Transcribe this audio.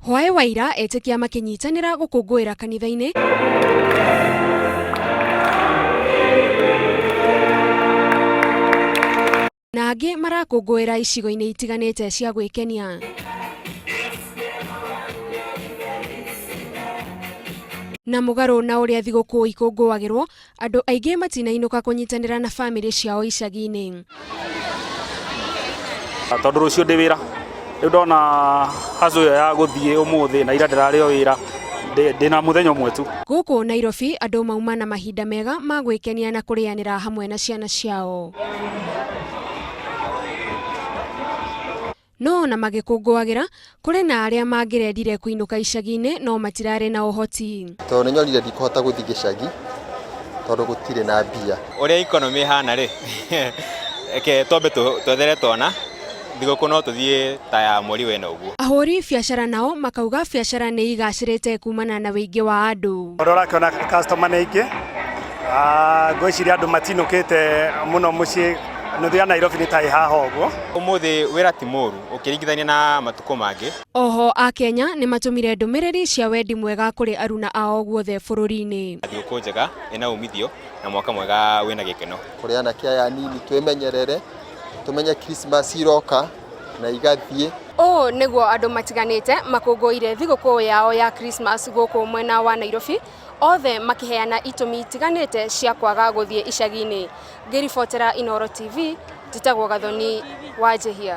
Hwaĩ wa ira etĩkia makĩnyitanĩra gũkũngũĩra kanitha-inĩ na angĩ marakũngũĩra icigo-inĩ itiganĩte cia gwĩkenia. Na mũgarũ na ũrĩa thigũkũ ikũngũagĩrwo, andũ aingĩ matinainũka kũnyitanĩra na bamĩrĩ ciao icagi-inĩ. Tondũ rũciũ ndĩ wĩra, rĩu ndona hustle ĩyo ya gũthiĩ ũmũthĩ na ira ndĩrarĩ o wĩra, ndĩna mũthenya ũmwe tu. Gũkũ Nairobi andũ mauma na mahinda mega ma gwĩkenia na kũrĩanĩra hamwe na ciana ciao. No ona magĩkũngũagĩra, kũrĩ na arĩa mangĩrendire kũinũka icagi-inĩ no matirarĩ na ũhoti. Tondũ nĩ nyonire ndikũhota gũthiĩ gĩcagi tondũ gũtirĩ na mbia. Ũrĩa economy ĩhana rĩ, reke twambe twethere twana, thigũkũ no tũthiĩ ta ya mweri wena ũguo. Ahũri biacara nao makauga biacara nĩ igacĩrĩte kumana na wĩingĩ wa andũ. Ũrĩa ũrakĩona customer nĩ aingĩ, ngwĩciria andũ matinũkĩte mũno mũciĩ nuthu ya Nairobi nĩ ta ĩ haha ũguo. Ũmũthĩ wĩra ti mũru ũkĩringithania na matukũ mangĩ. Oho Akenya nĩ matũmire ndũmĩrĩri cia wendi mwega kũrĩ aruna ao guothe bũrũri-inĩ. Thigũkũ njega ĩna umithio na mwaka mwega wĩna gĩkeno. Kũrĩ anake aya anini twĩmenyerere, tũmenye Christmas iroka na igathiĩ. Ũũ nĩguo andũ matiganĩte makũngũĩire thigũkũ yao ya Christmas gũkũ mwena wa Nairobi, othe makĩheana itũmi itiganĩte cia kwaga gũthiĩ icagi-inĩ. Ngĩribotera Inooro TV, njĩtagwo Gathoni Wanjĩhia.